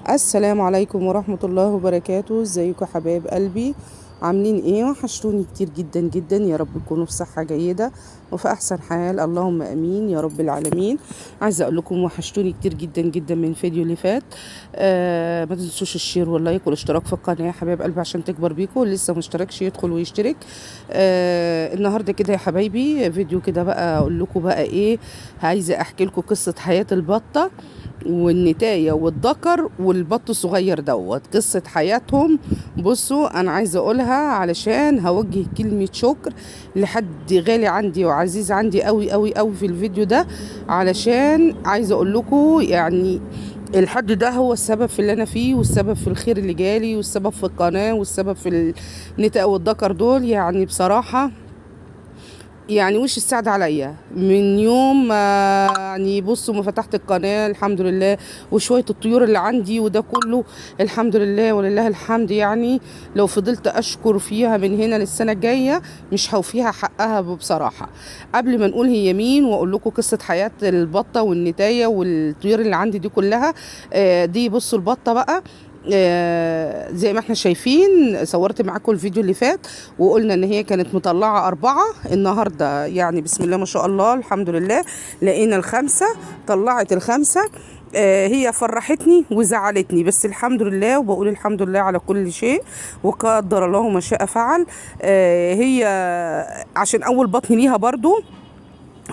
السلام عليكم ورحمة الله وبركاته. ازيكم يا حبايب قلبي؟ عاملين ايه؟ وحشتوني كتير جدا جدا. يا رب تكونوا في صحة جيدة وفي احسن حال، اللهم امين يا رب العالمين. عايزة اقول لكم وحشتوني كتير جدا جدا من الفيديو اللي فات. ما تنسوش ال share وال like والاشتراك في القناة يا حبايب قلبي عشان تكبر بيكم. لسه ما اشتركش يدخل ويشترك. النهارده كده يا حبايبي فيديو كده بقى اقول لكم بقى ايه. عايزة احكي لكم قصة حياة البطة والنتاية والذكر والبط الصغير دوت، قصة حياتهم. بصوا انا عايزة اقولها علشان هوجه كلمة شكر لحد غالي عندي وعزيز عندي قوي قوي قوي في الفيديو ده، علشان عايزة اقول لكم يعني الحد ده هو السبب في اللي انا فيه، والسبب في الخير اللي جالي، والسبب في القناة، والسبب في النتاء والذكر دول. يعني بصراحة يعني وش السعد عليا من يوم ما يعني بصوا ما فتحت القناة الحمد لله، وشوية الطيور اللي عندي وده كله الحمد لله ولله الحمد. يعني لو فضلت اشكر فيها من هنا للسنة الجاية مش هوفيها حقها بصراحة. قبل ما نقول هي مين واقول لكم قصة حياة البطة والنتاية والطيور اللي عندي دي كلها، دي بصوا البطة بقى زي ما احنا شايفين صورت معاكم الفيديو اللي فات وقلنا ان هي كانت مطلعة 4. النهاردة يعني بسم الله ما شاء الله الحمد لله لقينا 5، طلعت 5. هي فرحتني وزعلتني، بس الحمد لله، وبقول الحمد لله على كل شيء وقدر الله ما شاء فعل. هي عشان اول بطن ليها برضو،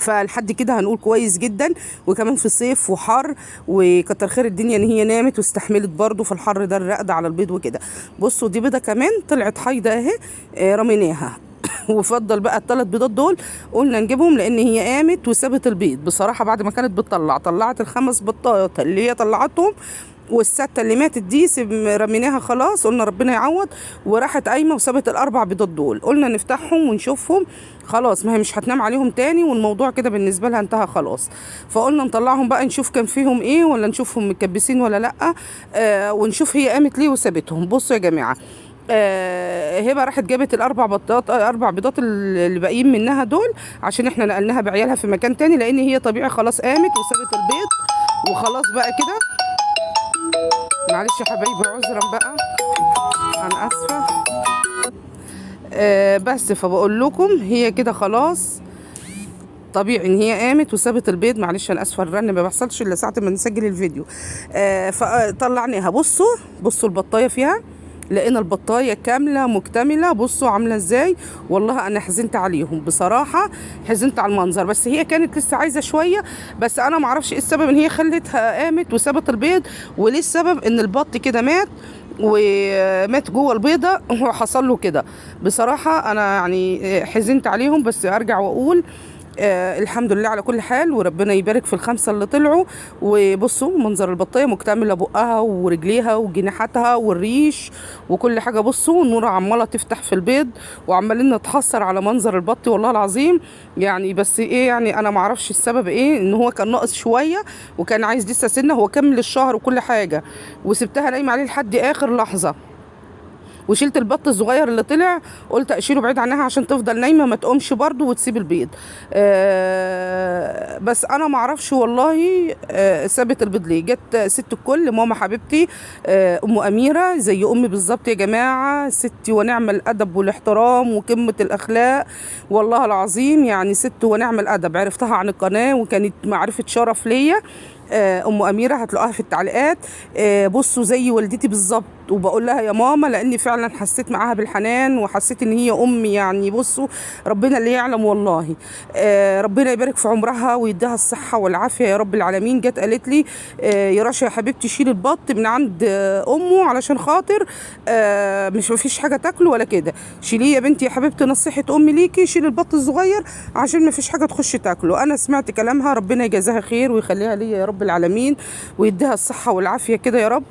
فلحد كده هنقول كويس جدا، وكمان في صيف وحر، وكتر خير الدنيا ان هي نامت واستحملت برضو في الحر ده الرقد على البيض وكده. بصوا دي بيضة كمان طلعت حيضة اهي، رميناها وفضل بقى ال3 بيضات دول قلنا نجيبهم لان هي قامت وسابت البيض بصراحة. بعد ما كانت بتطلع طلعت ال5 بطايات اللي هي طلعتهم، وال6 اللي ماتت دي رميناها خلاص، قلنا ربنا يعوض، وراحت قايمة وسابت ال4 بيضات دول. قلنا نفتحهم ونشوفهم، خلاص ما هي مش هتنام عليهم تاني والموضوع كده بالنسبة لها انتهى خلاص. فقلنا نطلعهم بقى نشوف كان فيهم ايه، ولا نشوفهم متكبسين ولا لا، ونشوف هي قامت ليه وسابتهم. بصوا يا جماعة، هبه راحت جابت ال4 بطات، 4 بيضات اللي باقيين منها دول، عشان احنا نقلناها بعيالها في مكان تاني، لان هي طبيعي خلاص قامت وسابت البيض وخلاص بقى كده. معلش يا حبايبي عذرا بقى، انا اسفه. بس فبقول لكم هي كده خلاص طبيعي ان هي قامت وسابت البيض. معلش انا اسفه، الرن ما بيحصلش الا ساعة ما نسجل الفيديو. فطلعناها. بصوا البطايه فيها، لقينا البطايه كاملة مكتملة. بصوا عامله ازاي، والله انا حزنت عليهم بصراحة، حزنت على المنظر. بس هي كانت لسه عايزه شوية، بس انا ما اعرفش ايه السبب ان هي خلتها قامت وسابت البيض، وليه السبب ان البط كده مات ومات جوه البيضة وحصل له كده. بصراحة انا يعني حزنت عليهم، بس ارجع واقول الحمد لله على كل حال، وربنا يبارك في ال5 اللي طلعوا. وبصوا منظر البطايه مكتملة، بقها ورجليها وجناحاتها والريش وكل حاجة. بصوا النور عماله تفتح في البيض، وعمالين نتحسر على منظر البط والله العظيم. يعني بس ايه، يعني انا معرفش السبب ايه، ان هو كان ناقص شوية وكان عايز لسه سنة، هو كمل الشهر وكل حاجة، وسبتها نايمة عليه لحد اخر لحظة. وشلت البط الصغير اللي طلع، قلت اشيله بعيد عنها عشان تفضل نايمة ما تقومش برضو وتسيب البيض. بس انا ما اعرفش والله سابت البيض ليه. جت ست الكل ماما حبيبتي، ام اميره زي امي بالظبط يا جماعة، ستي ونعم الادب والاحترام وقمة الاخلاق والله العظيم، يعني ست ونعم الادب. عرفتها عن القناة وكانت معرفة شرف ليا. ام اميره هتلاقوها في التعليقات. بصوا زي والدتي بالظبط، وبقول لها يا ماما لاني فعلا حسيت معاها بالحنان وحسيت ان هي امي. يعني بصوا ربنا اللي يعلم والله. ربنا يبارك في عمرها ويديها الصحة والعافية يا رب العالمين. جت قالت لي يا رشا يا حبيبتي شيل البط من عند امه علشان خاطر مش مفيش حاجة تاكله ولا كده، شيليه يا بنتي يا حبيبتي، نصيحة امي ليكي، شيلي البط الصغير عشان مفيش حاجة تخش تاكله. انا سمعت كلامها، ربنا يجازاها خير ويخليها ليا يا رب العالمين ويديها الصحة والعافية كده يا رب.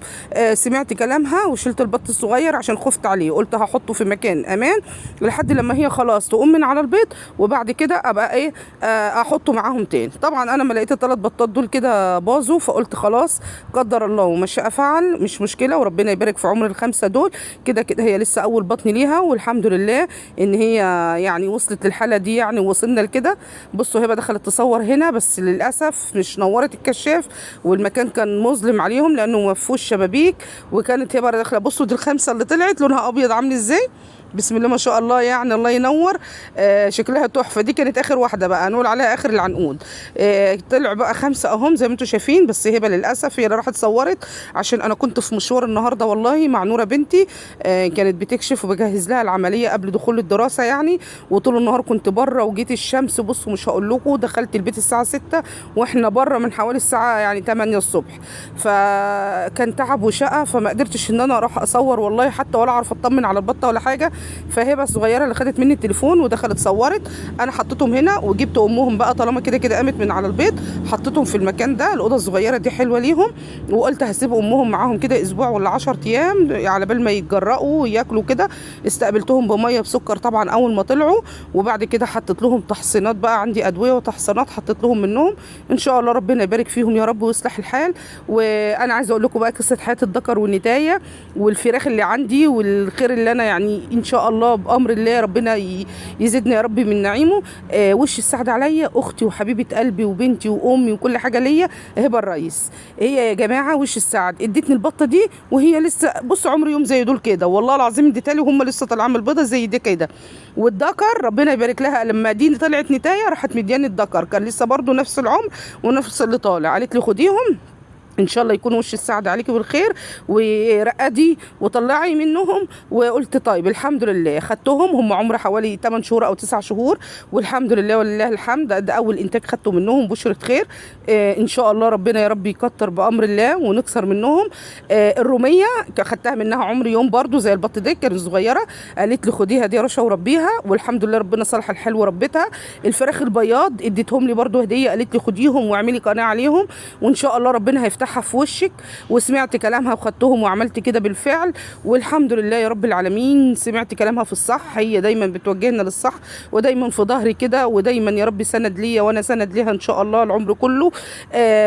سمعت كلامها وشلت البط الصغير عشان خفت عليه، قلت هحطه في مكان امان لحد لما هي خلاص تقوم من على البيض، وبعد كده ابقى ايه احطه معاهم تاني. طبعا انا ما لقيت ال3 بطات دول كده باظوا، فقلت خلاص قدر الله وما شاء فعل، مش مشكلة، وربنا يبارك في عمر ال5 دول. كده كده هي لسه اول بطن ليها، والحمد لله ان هي يعني وصلت للحالة دي، يعني وصلنا لكده. بصوا هبه دخلت تصور هنا، بس للاسف مش نورت الكشاف، الكشاف، والمكان كان مظلم عليهم لانه ما فيهوش شبابيك. وكانت هبه داخله. بصوا دي الخمسة اللي طلعت لونها ابيض عامل ازاي، بسم الله ما شاء الله، يعني الله ينور. شكلها تحفة. دي كانت اخر واحدة بقى، نقول عليها اخر العنقود. طلع بقى 5 اهم زي ما انتم شايفين. بس هبه للاسف هي اللي راحت صورت، عشان انا كنت في مشوار النهارده والله مع نوره بنتي. كانت بتكشف وبجهز لها العملية قبل دخول الدراسة يعني، وطول النهار كنت بره وجيت الشمس. بصوا مش هقول لكم، دخلت البيت الساعة 6 واحنا بره من حوالي الساعة يعني 8 الصبح، فكان تعب وشقه، فما قدرتش ان انا اروح اصور والله حتى، ولا اعرف اطمن على البطة ولا حاجة. فهبه الصغيرة اللي خدت مني التليفون ودخلت صورت، انا حطيتهم هنا وجبت امهم بقى طالما كده كده قامت من على البيض، حطيتهم في المكان ده. الاوضة الصغيرة دي حلوة ليهم، وقلت هسيب امهم معاهم كده اسبوع ولا 10 ايام على بال ما يتجرأوا وياكلوا كده. استقبلتهم بميه بسكر طبعا اول ما طلعوا، وبعد كده حطيت لهم تحصينات بقى، عندي ادوية وتحصينات حطيت لهم منهم. ان شاء الله ربنا يبارك فيهم يا رب ويصلح الحال. وانا عايزه اقول لكم بقى قصة حياة الذكر والنتايه والفراخ اللي عندي والخير اللي انا يعني ان شاء الله بامر الله ربنا يزيدنا يا رب من نعيمه. وش السعد عليا اختي وحبيبه قلبي وبنتي وامي وكل حاجة ليا، هبه الريس. هي يا جماعة وش السعد ادتني البطة دي وهي لسه بص عمر يوم زي دول كده، والله العظيم اديتها لي وهم لسه طالعين من البيضة زي دي كده. والذكر ربنا يبارك لها لما دي طلعت نتايه راحت مدياني الذكر، كان لسه برضو نفس العمر ونفس اللي طالع. قالت لي خديهم ان شاء الله يكون وش السعد عليكي بالخير، ورقدي وطلعي منهم. وقلت طيب الحمد لله. خدتهم هم عمر حوالي 8 شهور او 9 شهور، والحمد لله ولله الحمد. ده اول انتاج خدته منهم، بشرة خير. ان شاء الله ربنا يا رب يكتر بامر الله ونكسر منهم. الرومية خدتها منها عمر يوم برضو زي البط دي، كانت صغيرة، قالت لي خديها دي رشا وربيها، والحمد لله ربنا صلح الحال وربيتها. الفراخ البياض اديتهم لي برضو هديه، قالت لي خديهم واعملي قناة عليهم وان شاء الله ربنا هيفتحها في وشك. وسمعت كلامها وخدتهم وعملت كده بالفعل، والحمد لله يا رب العالمين. سمعت كلامها في الصح، هي دايما بتوجهنا للصح ودايما في ظهري كده، ودايما يا رب سند ليا وانا سند ليها ان شاء الله العمر كله.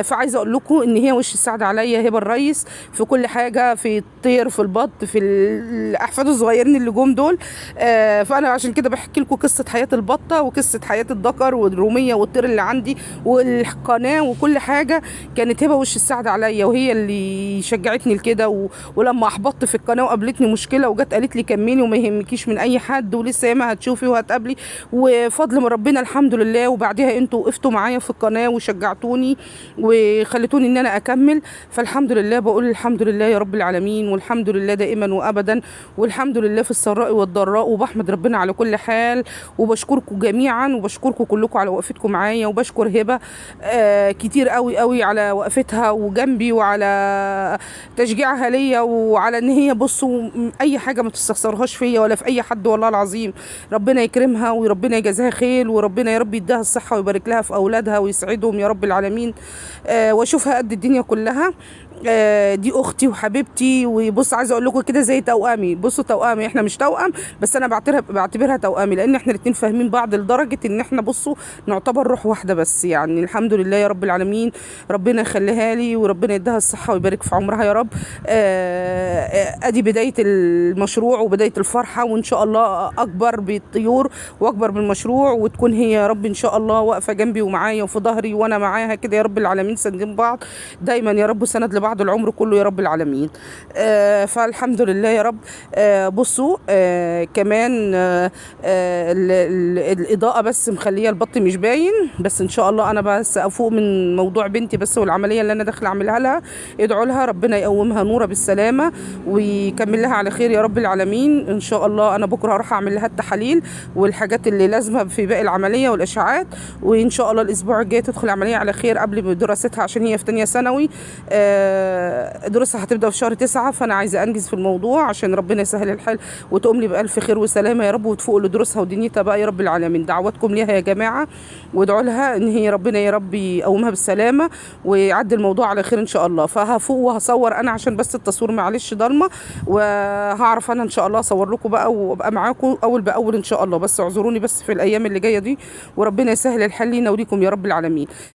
فعايزه اقول لكم ان هي وش السعد عليا هبه الريس في كل حاجة، في الطير، في البط، في الاحفاد الصغيرين اللي جم دول. فانا عشان كده بحكي لكم قصة حياة البطة وقصة حياة الذكر والروميه والطير اللي عندي والقناة وكل حاجة. كانت هبه وش السعد عليا وهي اللي شجعتني لكده. ولما احبطت في القناة وقابلتني مشكلة وجت قالت لي كملي وما يهمكيش من اي حد ولسه ياما هتشوفي وهتقابلي، وفضل من ربنا الحمد لله. وبعديها انتوا وقفتوا معايا في القناة وشجعتوني وخليتوني ان انا اكمل، فالحمد لله. بقول الحمد لله يا رب العالمين، والحمد لله دائما وابدا، والحمد لله في السراء والضراء، وبحمد ربنا على كل حال، وبشكركم جميعا وبشكركم كلكم على وقفتكم معايا، وبشكر هبه كتير قوي قوي على وقفتها وجنبي وعلى تشجيعها ليا، وعلى ان هي بصوا اي حاجة ما تستخسرهاش فيا ولا في اي حد والله العظيم. ربنا يكرمها وربنا يجازيها خير، وربنا يا رب يديها الصحة ويبارك لها في اولادها ويسعدهم يا رب العالمين. واشوفها قد الدنيا كلها. دي اختي وحبيبتي. وبص عايزه اقول لكم كده زي توأمي، بصوا توأمي، احنا مش توأم بس انا بعتبرها توأمي، لان احنا الاتنين فاهمين بعض لدرجة ان احنا بصوا نعتبر روح واحدة بس يعني. الحمد لله يا رب العالمين، ربنا يخليها لي وربنا يديها الصحة ويبارك في عمرها يا رب. ادي بداية المشروع وبداية الفرحة، وان شاء الله اكبر بالطيور واكبر بالمشروع، وتكون هي يا رب ان شاء الله واقفة جنبي ومعايا وفي ظهري وانا معاها كده يا رب العالمين، سندين بعض دايما يا رب، سند لبعض العمر كله يا رب العالمين. فالحمد لله يا رب. بصوا كمان الإضاءة بس مخلية البط مش باين، بس إن شاء الله أنا بس أفوق من موضوع بنتي بس والعملية اللي أنا داخلة أعملها لها، ادعوا لها ربنا يقومها نورة بالسلامة ويكمل لها على خير يا رب العالمين. إن شاء الله أنا بكرة هروح أعمل لها التحاليل والحاجات اللي لازمة في باقي العملية والإشعاعات، وإن شاء الله الأسبوع الجاي تدخل العملية على خير قبل دراستها عشان هي في تانية ثانوي. دراستها هتبدأ في شهر 9، فأنا عايزة أنجز في الموضوع عشان ربنا يسهل الحال وتقوم لي بألف خير وسلامة يا رب، وتفوق لدروسها ودنيتها بقى يا رب العالمين. دعواتكم ليها يا جماعة، وادعوا لها إن هي ربنا يا رب يقومها بالسلامة ويعدي الموضوع على خير إن شاء الله. فهفوق وهصور أنا عشان بس التصوير معلش ضلمة، وهعرف أنا إن شاء الله أصور لكم بقى وأبقى معاكم أول بأول إن شاء الله، بس اعذروني بس في الأيام اللي جاية دي، وربنا يسهل الحال لينا وليكم يا رب العالمين.